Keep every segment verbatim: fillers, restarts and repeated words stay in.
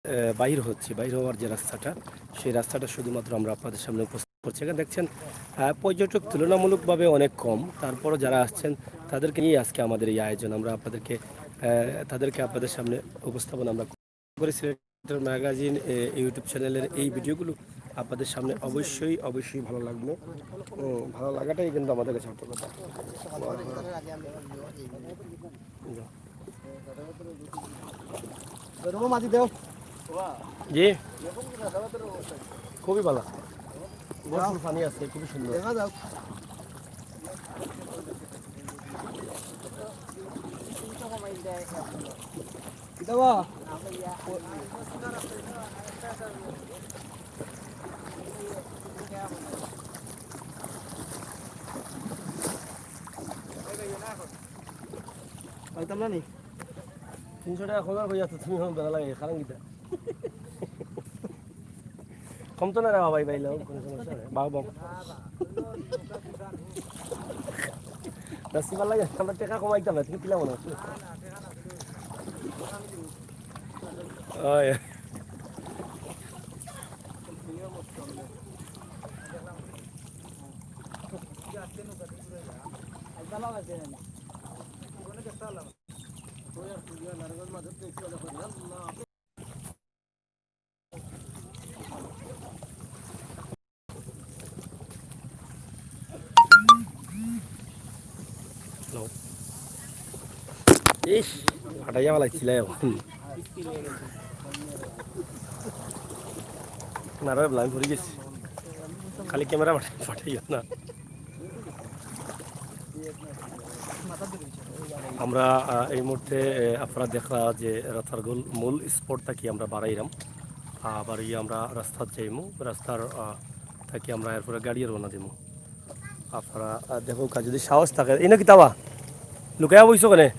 আহ, বাইর হচ্ছি, বাইর হওয়ার যে রাস্তাটা, সেই রাস্তাটা শুধুমাত্র আমরা আপনাদের সামনে উপস্থাপন করছি। এখানে দেখছেন, আহ, পর্যটক তুলনামূলকভাবে অনেক কম, তারপরও যারা আসছেন তাদেরকে নিয়ে আজকে আমাদের এই আয়োজন। আমরা আপনাদেরকে, আহ, তাদেরকে আপনাদের সামনে উপস্থাপন আমরা করি। সিলেটের ম্যাগাজিন, এ, YouTube চ্যানেলের এই ভিডিওগুলো আপনাদের সামনে অবশ্যই, অবশ্যই ভালো লাগবে। হুম, ভালো লাগাটাই কিন্তু আমাদের কাছে সার্থকতা। রুমো মাঝি দেও। জি, খুবই ভালো। ভরপুর পানি আছে, খুবই সুন্দর। দেখা যাক। কিতা বা? পাইতাম না নি। তিনশো টাকা খবর কই আছে, তুমি এখন বেলা লাগে, কারণ কিতা? কম তো না রে বাবা, ভাই, ভাই, লোক, কোনো সমস্যা নাই। বাবা, বাবা। দশ বার লাগে, আমরা টাকা কমাইতাম না, তুমি কিলা মনে হচ্ছে? ওই। ইস, ফাটাইয়া ফালাইছিলা এখন। না রে, আমি পড়ি গেছি। খালি ক্যামেরা ফাটাই-, ফাটাইও না। আমরা, আহ, এই মুহূর্তে, আহ, আপনারা দেখরা যে রাস্তার গোল-, মূল স্পট থাকি আমরা বাড়াইরাম। আহ, বাড়িয়ে আমরা রাস্তাত যাইমু। রাস্তার, আহ, থাকি আমরা এরপরে গাড়িয়ে রওনা দিমু। আপনারা, আহ, দেখো, কাজ যদি সাহস থাকে, এই না কিতা বা? লুকাইয়া বইছো কেনে?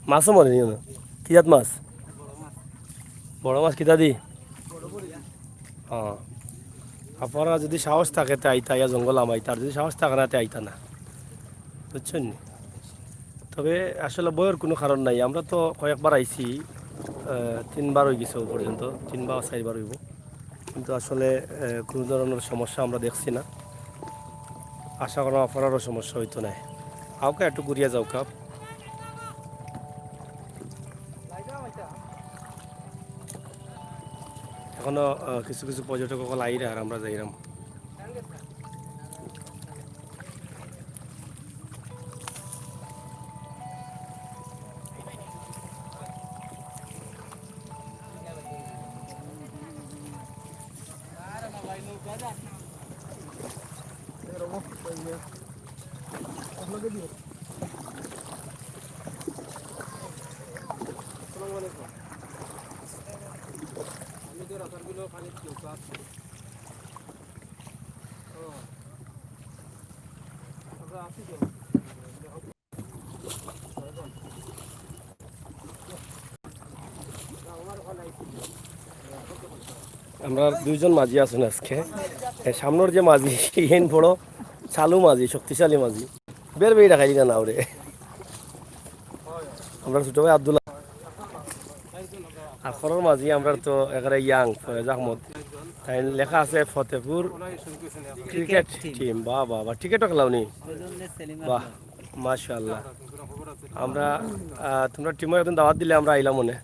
মাছও মরে নি না। কি জাত মাছ? বড় মাছ কিতা দি? হ্যাঁ। আপনারা যদি সাহস থাকে, তে আইতা, ইয়া জঙ্গল আমাইতা, আর যদি সাহস থাকে না, তে আইতা না। বুঝছেন নি? তবে আসলে ভয়ের কোনো কারণ নাই। আমরা তো কয়েকবার আইছি, আহ, তিনবার হয়ে গেছে ও পর্যন্ত, তিনবার চারবার হইব। কিন্তু আসলে, আহ, কোনো ধরনের সমস্যা আমরা দেখছি না। আশা করা আপনারারও সমস্যা হইতো না। আউকা একটু ঘুরিয়া যাউকা। এখনো, আহ, কিছু কিছু পর্যটক অকল আইরা আর আমরা যাইরাম। আমরা দুইজন মাঝি আছইন আজকে। এ, সামনের যে মাঝি, ইহেন বড় চালু মাঝি, শক্তিশালী মাঝি। বের বেইরা খাইলি না, না ওরে। আমরা ছোট ভাই আব্দুল্লাহ। আর খরর মাঝি আমরা তো একেবারে ইয়াং, ফয়েজ আহমদ। তাই লেখা আছে ফতেপুর ক্রিকেট টিম। বাহ, বাহ, বাহ, ক্রিকেটও খেলাও নি? বাহ, মাশাআল্লাহ। আমরা, আহ, তোমরা টিমো একদিন দাওয়াত দিলে আমরা আইলাম মনে।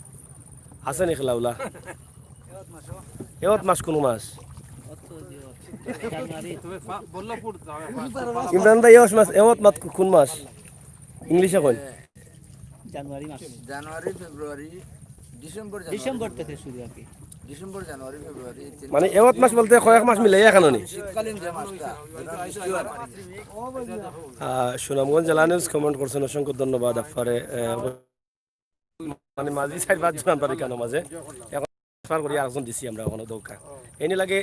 আছে নি খেলাউলা? এওত মাস কোন মাস? ইমরান ভাই, এওত মাস, এওত মাস কোন মাস? ইংলিশে কইন। জানুয়ারি মাস। জানুয়ারি, ফেব্রুয়ারি, ডিসেম্বর, জানুয়ারি, ডিসেম্বর থেকে শুরু আর কি। ডিসেম্বর, জানুয়ারি, ফেব্রুয়ারি, তিন মানে, মাস। এওত মাস বলতে কয়েক মাস মিলে এখানো নি? শীতকালীন যে মাসটা, যেটা বৃষ্টি হয়। আহ, সুনামগঞ্জ জেলা নিউজ কমেন্ট করছেন, অসংখ্য ধন্যবাদ আপনারে। আহ, মানে, মাঝি চাইর পাঁচ জন আমরা এখানো মাঝে। এখন ট্রান্সফার করি আরেকজন দিছি আমরা ওখানো দৌকা। এনে লাগে,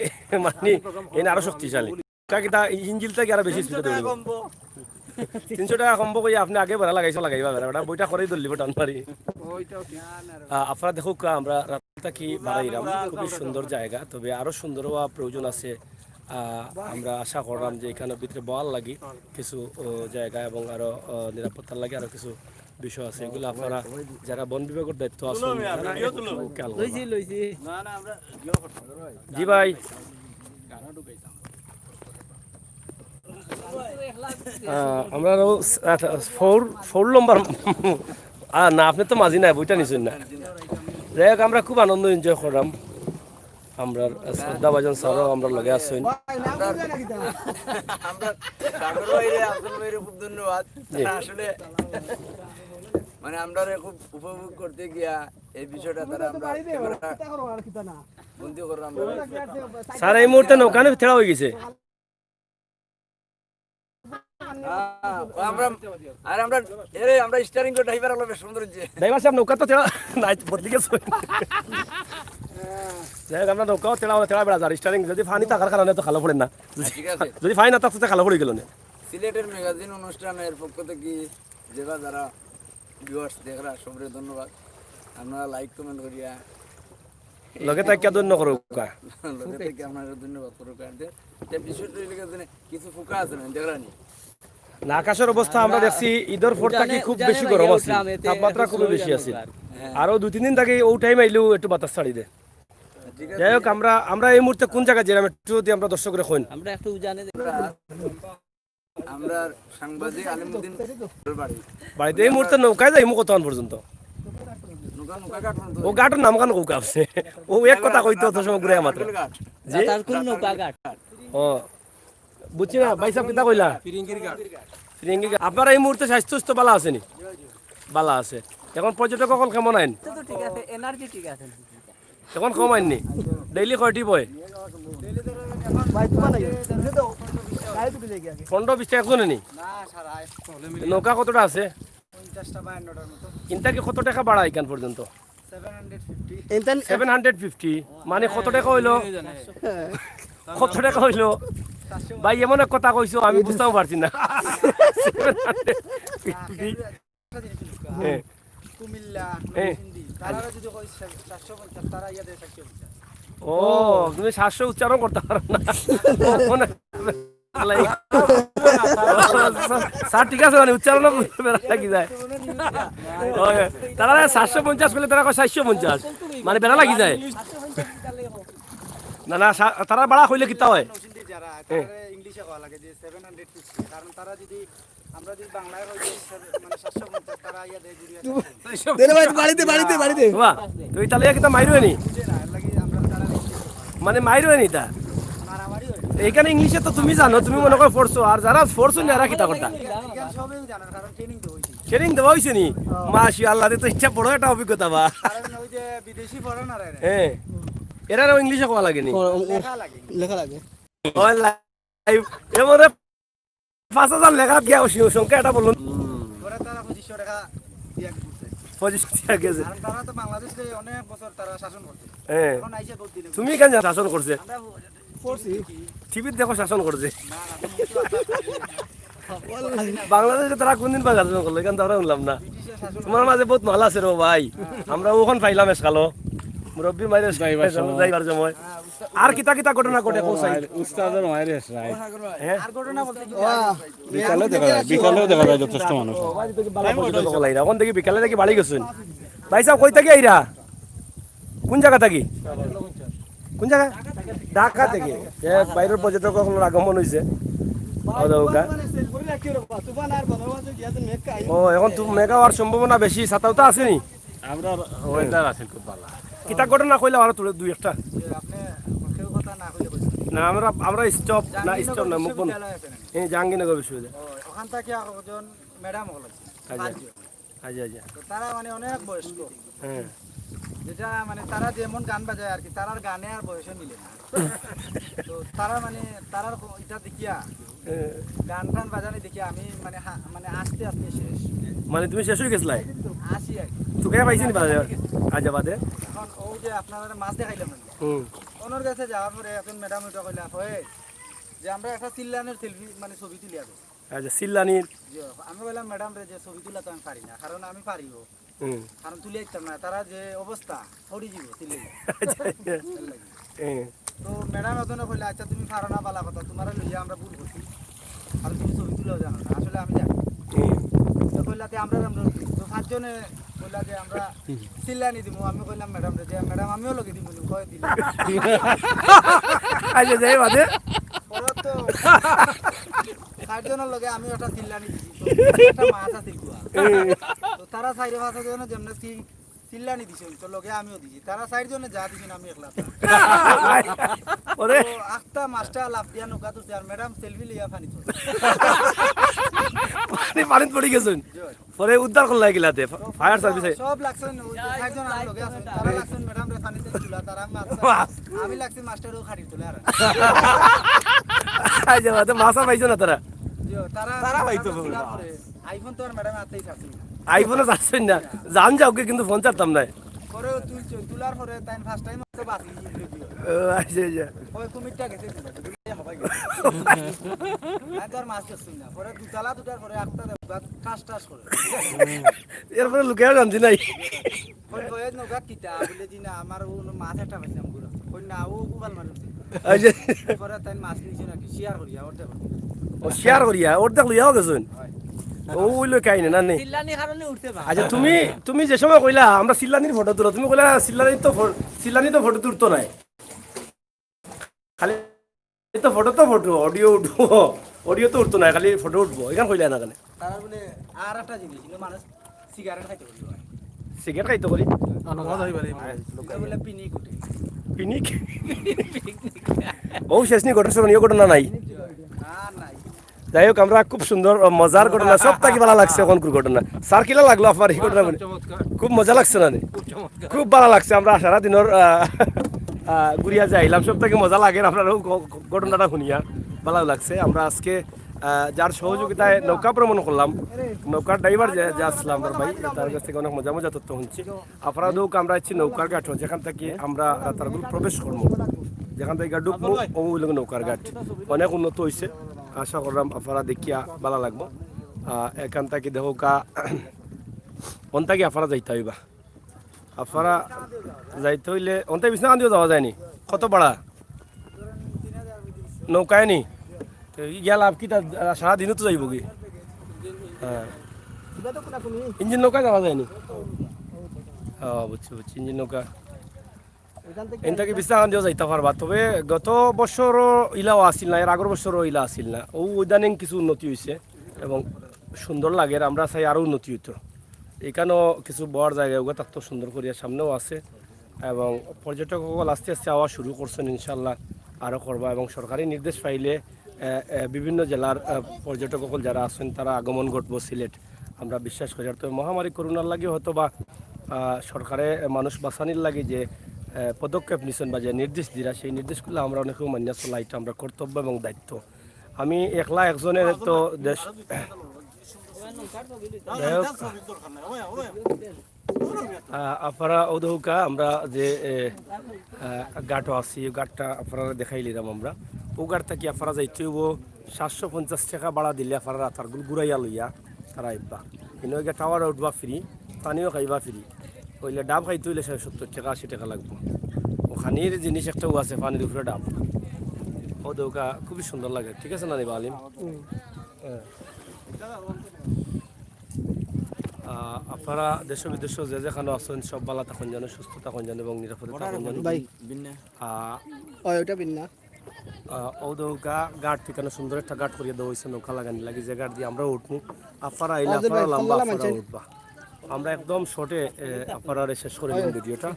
মানে, এনে আরো শক্তিশালী। তা কিতা ইঞ্জিল থাকি আরো বেশি স্পিডে দৌড়িব। তিনশো টাকা কমবো কই আপনি আগে ভাড়া লাগাইছো, লাগাইবা ভাড়া। ওটা বইটা করেই ধরলিব টান মারি। আহ, আপনারা দেখউক্কা, আমরা রাত থাকি বাড়াইলাম, খুবই সুন্দর জায়গা, তবে আরো সুন্দর হওয়া প্রয়োজন আছে। আহ, আমরা আশা করলাম যে এখানে ভিতরে বওয়ার লাগি কিছু, ও, জায়গা এবং আরো, ও, নিরাপত্তার লাগি আরো কিছু বিষয় আছে, এগুলো আপনারা যারা বন বিভাগের দায়িত্ব আছেন, তারা একটু খেয়াল করবেন। লইছি। জি ভাই। আহ, আমরা আরো স-, আচ্ছা, ফোর ফোর নম্বর। আহ, না, আপনি তো মাঝি নাই, বইটা নিছেন না। যাই হোক, আমরা খুব আনন্দ এনজয় করলাম। আমরা শ্রদ্ধা ভাইজান স্যারও আমরা লগে আছেন। আমরা সাগর ভাইরে, আফজল ভাইরে খুব ধন্যবাদ। জি। আসলে মানে আমরা খুব উপভোগ করতে গিয়া এই বিষয়টা তারা আমরা ক্যামেরা বন্দি করলাম আমরা। স্যার, এই মুহূর্তে নৌকা নিয়ে তেড়া হয়ে গেছে। হ্যাঁ, আমরা আর আমরা এরে আমরা স্টিয়ারিং করে ড্রাইভার হলো বেশ সুন্দর হচ্ছে। ড্রাইভার সাহেব, নৌকা তো তেড়া নাই, বদলি গেছে। যাই হোক, আমরা নৌকাও তেড়া তেড়া বেড়া যার স্টিয়ারিং যদি পানি থাকার কারণে তো খালো পড়ে না। ঠিক আছে। যদি পানি না থাকতো, তো খালো পড়ে গেল না। সিলেটের ম্যাগাজিন অনুষ্ঠানের পক্ষ থেকে যেবা যারা ভিউয়ার্স দেখরা সবরে ধন্যবাদ। আপনারা লাইক কমেন্ট করিয়া লগে তাই কে ধন্য করুকা। লগে থেকে আপনারা ধন্যবাদ করুক আর দে। তে বিষয়টা হইলে গিয়ে জানে কিছু ফুকা আছে না দেখরা নি। না, আকাশের অবস্থা আমরা দেখছি, ঈদের পর থাকি খুব বেশি গরম আছে, তাপমাত্রা খুবই বেশি আছে। আরো দুই তিন দিন থাকি ও টাইম আইলেও একটু বাতাস ছাড়ি দে। ঠিক আছে। যাই হোক, আমরা আমরা এই মুহূর্তে কোন জায়গায় যেরাম একটু যদি আমরা দর্শকরে কইন। আমরা একটু উজানে আমরা সাংবাদিক আলিমুদ্দিন বাড়ি। বাড়িতে এই মুহূর্তে নৌকায় যাইমু কতক্ষণ পর্যন্ত? নৌকা নৌকা ঘাট পর্যন্ত। ও ঘাটর নাম কেন কৌকা আছে? ও এক কথা কইতো অত সময় ঘুরে মাত্র। ঘাট। জি? তার কোন নৌকা ঘাট? ও, বুঝছি না, ভাই সাহেব কিতা কইলা? ফিরিঙ্গি ঘাট। আপনারা এই মুহূর্তে স্বাস্থ্য সুস্থ ভালা আছে নি? ভালা আছে। এখন পর্যটক অকল কেমন আইন? তো তো ঠিক আছে, এনার্জি ঠিক আছে। এখন কম আইন নি? ডেইলি কয়টি বয়? পনেরো বিশটা একজনে নি? নৌকা কতটা আছে? ইনতা কি কত টাকা ভাড়া এখান পর্যন্ত? Seven hundred fifty. মানে কত টাকা হইলো? কত টাকা হইলো? ভাই, এমন এক কথা কইছো, আমি বুঝতেও পারছি না। হ্যাঁ। কুমিল্লা, হ্যাঁ। নরসিংদী, তারা যদি কয় চারশো পঞ্চাশ, তারা ইয়া দেয় চারশো পঞ্চাশ। ও, তুমি সাতশো উচ্চারণ করতে পারো না। ও, মনে স্যার, ঠিক আছে, মানে উচ্চারণ বেড়া লাগি যায়। ওই, তারা সাতশো পঞ্চাশ করলে তারা কয় চারশো পঞ্চাশ, মানে বেড়া লাগি যায়। না, না, সা-, তারা বাড়া কইলে কিতা হয়? নরসিংদী যারা, হ্যাঁ। তারা ইংলিশে কওয়া লাগে যে সেভেন হান্ড্রেড ফিফটি, কারণ তারা যদি, আমরা যদি বাংলায় কই যে সেভেন, মানে সাতশো পঞ্চাশ, তারা ইয়া দেয় যদি দে রে ভাই, বাড়িতে, বাড়িতে, বাড়িতে। বাবা, তুই তাহলে কিতা মাইরো নি? বুঝে না, এর লাগি আমরা তারা ইংলিশে কওয়া লাগে। মানে মাইরো নি তা? মারামারি হয়। এখানে ইংলিশে তো তুমি জানো, তুমি মনে করো পড়ছো, আর যারা পড়ছো না, এরা কিতা করতা? এখানে সবেই জানার কারণ ট্রেনিং তো হইছে। ট্রেনিং দেওয়া হইছে নি? মাশাআল্লাহ, তো ইচ্ছা বড় একটা অভিজ্ঞতা বা। কারণ ওই যে বিদেশি ফরেনার এরা। হ্যাঁ, এরারও ইংলিশে কওয়া লাগে নি? লেখা লাগে। লেখা লাগে। ওই লাইভ, এ মনে পাঁচ হাজার লেখা গিয়া ওই সংখ্যা এটা বলুন। ওরা তারা পঁচিশশো টাকা দিয়ে করছে। পঁচিশ টাকা গেছে। কারণ তারা তো বাংলাদেশে অনেক বছর তারা শাসন করছে। হ্যাঁ। এখন আইসে বহুত দিনে। তুমি কেন জানো শাসন করছে? আমরা পড়ছি। টিভিত দেখো শাসন করছে। না, না, তুমি তো বাংলাদেশে তারা কোনদিন বা শাসন করলো? এখান তো আমরা শুনলাম না। ব্রিটিশের শাসন তোমার মাঝে বহুত মাল আছে রে ভাই। আমরা ওখান পাইলাম এসকালো। মুরব্বী মাইরে যাইবার সময়। আর কিতা কিতা ঘটনা ঘটে কোন সাইড? উস্তাদের মায়ের রাইট। হ্যাঁ? আর ঘটনা বলতে কি? বিকালেও দেখা যায়, বিকালেও দেখা যায় যথেষ্ট মানুষ। ওখান থেকে বিকালে দেখি বাড়ি গেছেন। ভাই সাহেব, কই থাকি আইরা? কোন জায়গা থাকি? কোন জায়গা? ঢাকা থেকে। এ, বাইরের পর্যটক অকলর আগমন হইছে। খাওয়া দাওয়া খা। ও, এখন তো মেঘ হওয়ার সম্ভাবনা বেশি, ছাতা উতা আছে নি? আমরা ওয়েদার আছে খুব ভালো। কিতা ঘটনা কইলাম আরো তোরে দুই একটা। যে আপনি কেউ কথা না কইলে বলছেন। না, আমরা, আমরা স্টপ, না, স্টপ না, মুখ বন্ধ। বিদ্যালয় আছে না? হ্যাঁ, জাহাঙ্গীরনগর বিশ্ববিদ্যালয়। ও, ওখান থেকে একজন ম্যাডাম হল। আচ্ছা। আচ্ছা, আচ্ছা। তো তারা মানে অনেক বয়স্ক। হ্যাঁ। যেটা মানে তারা যেমন গান বাজায় আর কি, তারার গানে আর বয়সে মিলে না। তো তারা মানে তারার ক-, এটা দেখিয়া, হ্যাঁ। গান টান বাজানি দেখিয়া আমি মানে হা-, মানে আস্তে আস্তে শেষ। মানে তুমি শেষ হয়ে গেছিলাই? আসি আর কি। তোকে পাইছি নি বাদে? আচ্ছা, বাদে? এখন ও যে আপনারা মাছ দেখাইলাম না, হুম। ওনার কাছে যাওয়ার পরে এখন ম্যাডাম ওটা কইলা, "হয় যে আমরা একটা চিল্লানের সেলফি মানে ছবি তুলি আগে।" আচ্ছা, চিল্লানির। যে আমি বললাম, "ম্যাডাম রে, যে ছবি তুলা তো আমি পারি না, কারণ আমি পারিও, হুম। কারণ তুলি আইতাম না, তারা যে অবস্থা পড়ি দিব তুলি।" হ্যাঁ। তো ম্যাডাম ওজনে কইলা, "আচ্ছা, তুমি পারো না, বালা কথা, তোমার লইয়া আমরা ভুল করছি, আর তুমি ছবি তুলাও জানো না।" আসলে আমি জানি। হুম। তো কইলা, "তে আমরা আমরা তো পাঁচজনে কইলা যে আমরা চিল্লানি দিমু। আমি কইলাম ম্যাডামরে যে, "ম্যাডাম, আমিও লগে দিমু নি?" কয়, "দিলে।" আচ্ছা, যাই বাদে। ওরা তো চারজনের লগে আমি একটা চিল্লানি দিছি, তো একটা মাছ আছে গুয়া। তো তারা চাইরে পাঁচজনে যেমন চিল্লানি দিছেন, তো লগে আমিও দিছি। তারা চারজনে যা দিছেন, আমি একলা। ওরে, তো আখতা মাছটা লাফ দিয়া নৌকা তুলছে, আর ম্যাডাম সেলফি লইয়া পানি তুলছে। পানি, পানিত পড়ি গেছইন। পরে উদ্ধার করলা কিলাতে, ফায়ার সার্ভিসে। সব লাগছেন, ওই যে চারজন আমার লগে আছেন, তারা লাগছেন ম্যাডাম রে পানিতে তুলা, তারা মাছ। আমি লাগছি মাছটারও খাড়ি তুলে আর। আচ্ছা, বাদে মাছ আর পাইছো না তারা? জি, তারা তারা পাইতো পারে। আইফোন তো আর ম্যাডাম হাতেই থাকছে। আইফোনও ছাড়ছইন না, জান যাও কি, কিন্তু ফোন ছাড়তাম না। পরে তুলছে, তোলার পরে তাই ফার্স্ট টাইম তো বাকি। ও, আচ্ছা, আচ্ছা। ওই কুমিরটা গেছে, হবাই গেছে। আমি তো আর মাছ ধরছি না। পরে দুতলা দুটার পরে একটা কাজ টাজ করে। এরপরে লুকিয়েও জানছি নাই। কই কয়ে নৌকা কিতা? বলে, "জি না, আমার ও মাছ একটা পাইছিলাম গুড়া।" কই না, ও গোপাল মারছে। আচ্ছা। পরে তাই মাছ নিছে নাকি, শেয়ার করিয়া, অর্ধেক। ও, শেয়ার করিয়া, অর্ধেক লইয়াও গেছইন। হয়। ও, ওই লই কাহিনী না নি? চিল্লানি কারণে উঠতে পারে। আচ্ছা, তুমি, তুমি যে সময় কইলা, আমরা চিল্লানি ফটো তুলো, তুমি কইলা, চিল্লানি তো ফো-, চিল্লানি তো ফটো তুলতো নাই। খালি তো ফটো তো ফটো, অডিও উঠবো, অডিও তো উঠতো না, খালি ফটো উঠবো, এখান কইলা না কেন? তারা বলে, আর একটা জিনিস, কিন্তু মানুষ সিগারেট খাইতে বলি হয়। সিগারেট খাইতে করি। এটা বলে পিনিক উঠে। পিনিক? ও, শেষ নি ঘটনা, শুনিও ঘটনা নাই। আর নাই। যাই হোক, আমরা খুব সুন্দর, আহ, মজার ঘটনা, সব থাকি ভালা লাগছে এখন ঘটনা। স্যার, কিলা লাগলো আপনার এই ঘটনা বলে? খুব মজা লাগছে না নি? খুব ভালা লাগছে। আমরা সারা দিনর, আহ, আহ, ঘুরিয়া যে আইলাম, সব থাকি মজা লাগে। আপনার ও ঘ-, ঘ-, ঘটনাটা শুনিয়া ভালা লাগছে। আমরা আজকে, আহ, যার সহযোগিতায় নৌকা ভ্রমণ করলাম, নৌকার ড্রাইভার যে, যে আসলাম আমার ভাই, তার কাছ থেকে অনেক মজা মজা তথ্য শুনছি। আপনারা দেখউক্কা, আমরা আছি নৌকার ঘাট, যেখান থাকি আমরা রাতারগুল প্রবেশ করবো, যেখান থাকি ঢুকবো, ও হইল নৌকার ঘাট। অনেক উন্নত হইছে, আশা করলাম আপনারা দেখিয়া ভালা লাগবো। আহ, এখান থাকি দেখউক্কা, অন থাকি আপনারা যাইতা অইবা। আপনারা যাইতা অইলে, অন থাকি বিছনাকান্দিও যাওয়া যায় নি? কত ভাড়া? নৌকায় নি? তো ই গেল আপ কি তা, আহ, সারা দিনও তো যাইবো কি? হ্যাঁ। ইঞ্জিন নৌকায় যাওয়া যায় নি? ও, বুঝছি, বুঝছি, ইঞ্জিন নৌকা। এন থাকি বিছনাকান্দিও যাইতা পারবা। তবে গত বছরও ইলাও আছিল না, এর আগর বছরও ইলা আছিল না। ও, ইদানিং কিছু উন্নতি হইছে এবং সুন্দর লাগে, আর আমরা চাই আরো উন্নতি হইতো। এখানেও কিছু বওয়ার জায়গা ওগুলো তার তো সুন্দর করিয়া সামনেও আছে এবং পর্যটক সকল আস্তে আস্তে আওয়া শুরু করছেন, ইনশাল্লাহ আরো করবা। এবং সরকারি নির্দেশ পাইলে, আহ, আহ, বিভিন্ন জেলার, আহ, পর্যটক সকল যারা আছেন, তারা আগমন ঘটবো সিলেট, আমরা বিশ্বাস করি। আর তবে মহামারী করোনার লাগি হয়তো বা, আহ, সরকারে মানুষ বাঁচানির লাগি যে, আহ, পদক্ষেপ নিছেন বা যে নির্দেশ দিরা, সেই নির্দেশগুলো আমরা অনেকেও মানিয়া চলা, এটা আমরা কর্তব্য এবং দায়িত্ব। আমি একলা একজনের তো দেশ, যাই হোক, আহ, আপনারা ও দেখউক্কা, আমরা যে, এ, আহ, ঘাটও আছি, ও ঘাটটা আপনারা দেখাইলিলাম আমরা। ও ঘাট থাকি আপনারা যাইতে হইব সাতশো পঞ্চাশ টাকা ভাড়া দিলে আপনারা রাতারগুল ঘুরাইয়া লইয়া তারা আইবা। এনে গিয়া টাওয়ারে উঠবা ফ্রি, পানিও খাইবা ফ্রি। হইলে ডাব খাইতে হইলে সাড়ে সত্তর টাকা, আশি টাকা লাগবো। ও খানির জিনিস একটাও আছে, পানির উপরে ডাব। ও দেখউক্কা, খুবই সুন্দর লাগে, ঠিক আছে না রে বা আলিম? হ্যাঁ। আহ, আপনারা দেশ বিদেশ যে যেখানে আছেন, সব ভালা থাকুন যেন, সুস্থ থাকুন যেন এবং নিরাপদে থাকুন যেন। ভাই। আহ, ওই, ওটা বিন্না। আহ, ও দেখউক্কা ঘাট, এখানে সুন্দর একটা ঘাট করিয়া দেওয়া হয়েছে নৌকা লাগানি লাগি, যে ঘাট দিয়ে আমরা উঠবো। আপনারা আইলে আমাদের আপনারা ভাই, লম্বা, সাল্লাম আপনারা আছেন। উঠবা। আমরা একদম শর্টে, এ, আপনারা শেষ করে দিন ভিডিওটা।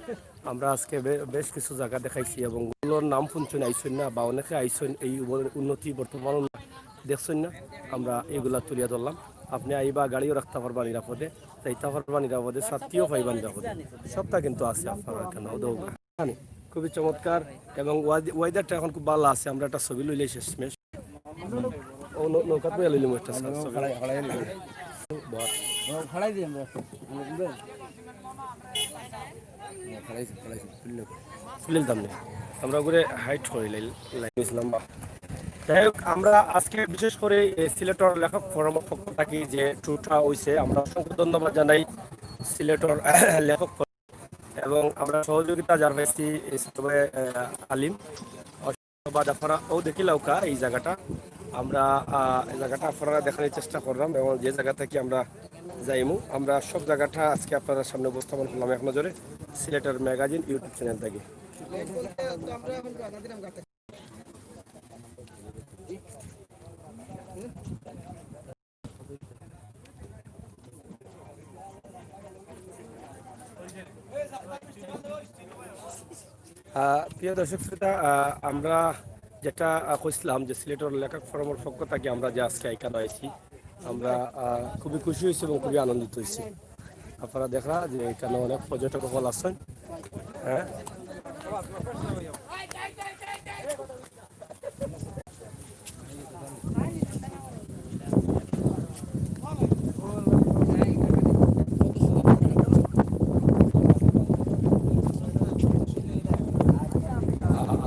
আমরা আজকে বে-, বেশ কিছু জায়গা দেখাইছি এবং ওগুলোর নাম শুনছেন, আইসেন না বা অনেকে আইসেন, এই উব-, উন্নতি বর্তমান উন্নতি দেখছেন না, আমরা এগুলা তুলিয়া ধরলাম। আপনি আইবা, গাড়িও রাখতে পারবা নিরাপদে, যাইতে পারবা নিরাপদে, ছাতিও পাইবা নিরাপদে, সবটা কিন্তু আছে আপনারা এখানে। ও দেখউক্কা। খুবই চমৎকার এবং ওয়েদ-, ওয়েদারটা এখন খুব ভালো আছে। আমরা একটা ছবি লইলে শেষমেশ। ও নৌ-, নৌকাত বইয়া লইলাম একটা ছবি। বস। তুলিলাম নি। আমরা ওগুলো হাইট করে লাইল, লাইল ইসলাম বা। যাই হোক, আমরা আজকে বিশেষ করে এই সিলেটর লেখক ফোরামর পক্ষ থাকি যে ট্যুরটা হইছে, আমরা অসংখ্য ধন্যবাদ জানাই সিলেটর লেখক ফোরাম এবং আমরা সহযোগিতা যার পাইছি এই ছোট ভাই, আহ, আলিম। ধন্যবাদ। আপনারা ও দেখিলাউক্কা এই জায়গাটা, আমরা, আহ, এই জায়গাটা আপনারা দেখানোর চেষ্টা করলাম এবং যে জায়গা থেকে আমরা যাইমু। আমরা সব জায়গাটা আজকে আপনাদের সামনে উপস্থাপন করলাম এক নজরে সিলেটের ম্যাগাজিন YouTube চ্যানেল থেকে। আহ, প্রিয় দর্শক শ্রোতা, আহ, আমরা যেটা, আহ, কইছিলাম যে সিলেটের লেখক ফোরামর পক্ষ থেকে আমরা যে আজকে এখানো আইছি, আমরা, আহ, খুবই খুশি হইছি এবং খুবই আনন্দিত হইছি। আপনারা দেখরা যে এখানো অনেক পর্যটক অকল আছইন। হ্যাঁ।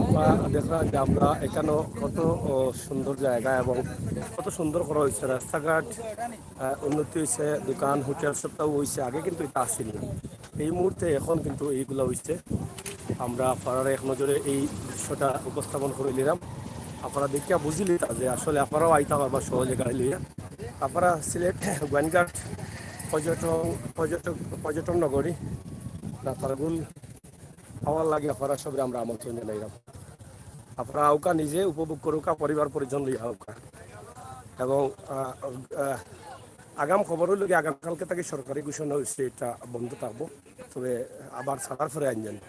আপনারা দেখরা যে আমরা এখানো কত, ও, সুন্দর জায়গা এবং কত সুন্দর করা হইছে রাস্তাঘাট, আহ, উন্নতি হইছে, দোকান, হোটেল সবটাও হইছে। আগে কিন্তু এটা আসেনি, এই মুহূর্তে এখন কিন্তু এইগুলা হইছে। আমরা আপনারারে এক নজরে এই দৃশ্যটা উপস্থাপন করে নিলাম। আপনারা দেখিয়া বুঝিলিতা যে আসলে আপনারাও আইতা পারবা সহজে গাড়ি লইয়া। আপনারা সিলেট গোয়াইনঘাট পর্যটন, পর্যটক, পর্যটন নগরী রাতারগুল আওয়ার লাগি আপনারা সবরে আমরা আমন্ত্রণ জানাইলাম। আপনারা আউকা, নিজে উপভোগ করুকা, পরিবার পরিজন লইয়া আউকা। এবং, আহ, আহ, আগাম খবর হইল কি, আগামীকালকে থেকে সরকারি ঘোষণা হইছে এটা বন্ধ থাকবো, তবে আবার ছাড়ার পরে আইন জানি।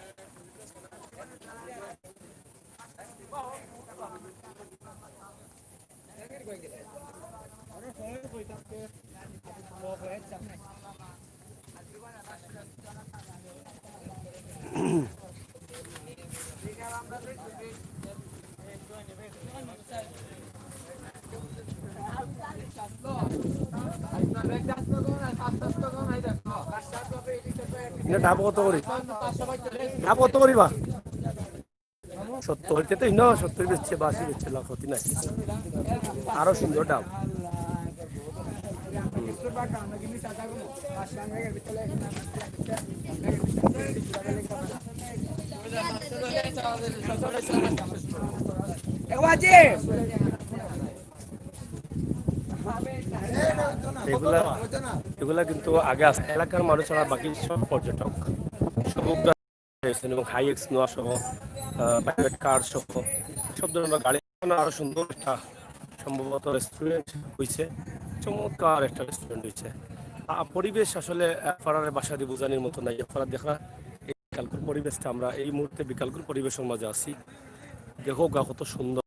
এটা ডাব কত করি? ডাব কত করিবা? সত্তর হইতে তো ইনো সত্তর বেচছে, বাশি বেচছে, লাভ ক্ষতি নাই। আরো সুন্দর ডাব। এগুলা, এগুলা কিন্তু আগে আসে এলাকার মানুষ, আর বাকি সব পর্যটক, সব উগ্র হয়েছেন এবং হাইএক্স নোয়া সহ, আহ, প্রাইভেট কার সহ সব ধরনের গাড়ি। আরো সুন্দর একটা সম্ভবত রেস্টুরেন্ট হইছে, চমৎকার একটা রেস্টুরেন্ট হইছে। আহ, পরিবেশ আসলে, আহ, আপনারারে ভাষা দিয়ে বোঝানোর মতো নাই। আপনারা দেখরা এই বিকালকুর পরিবেশটা, আমরা এই মুহূর্তে বিকালকুর পরিবেশর মাঝে আছি। দেখউক্কা কত সুন্দর।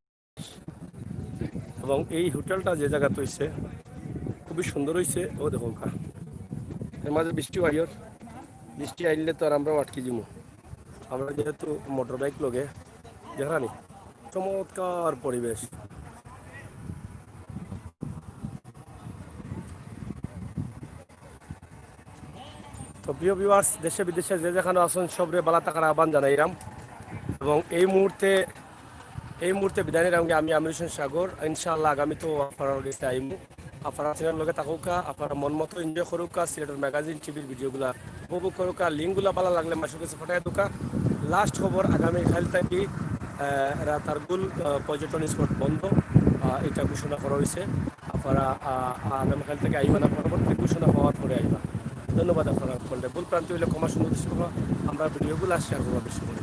এবং এই হোটেলটা যে জাগাত হইছে, খুবই সুন্দর হইছে। ও দেখউক্কা, এর মাঝে বৃষ্টি আইয়র, বৃষ্টি আইলে তো আর আমরাও আটকি যাইমু। আমরা যেহেতু মোটর বাইক লগে, দেখরা নি, চমৎকার পরিবেশ। তো প্রিয় ভিউয়ার্স, দেশে বিদেশে যে যেখানো আছইন, সবরে ভালা থাকার আহ্বান জানাইলাম। এবং এই মুহূর্তে, এই মুহূর্তে বিদায় নিলাম আমি আমির হোসেন সাগর। ইনশাআল্লাহ আগামী তো আপনারার গেছে আইমু। আপনারা চ্যানেল লগে থাকউক্কা, আপনারা মন মতো এনজয় করউক্কা, সিলেটের ম্যাগাজিন টিভির ভিডিওগুলা উপভোগ করউক্কা। লিঙ্কগুলা ভালা লাগলে মানুষর গেছে পাঠাই দেউক্কা। লাস্ট খবর, আগামীকাইল থাকি, আহ, রাতারগুল, আহ, পর্যটন স্পট বন্ধ, আহ, এটা ঘোষণা করা হইছে। আপনারা, আহ, আগামীকাইল থাকি আইবা না, পরবর্তী ঘোষণা হওয়ার পরে আইবা। ধন্যবাদ আপনারা সকলরে। ভুল ভ্রান্তি হইলে ক্ষমা সুন্দর দৃষ্টিতে দেখবা। আমরা ভিডিওগুলা শেয়ার করবা বেশি করে।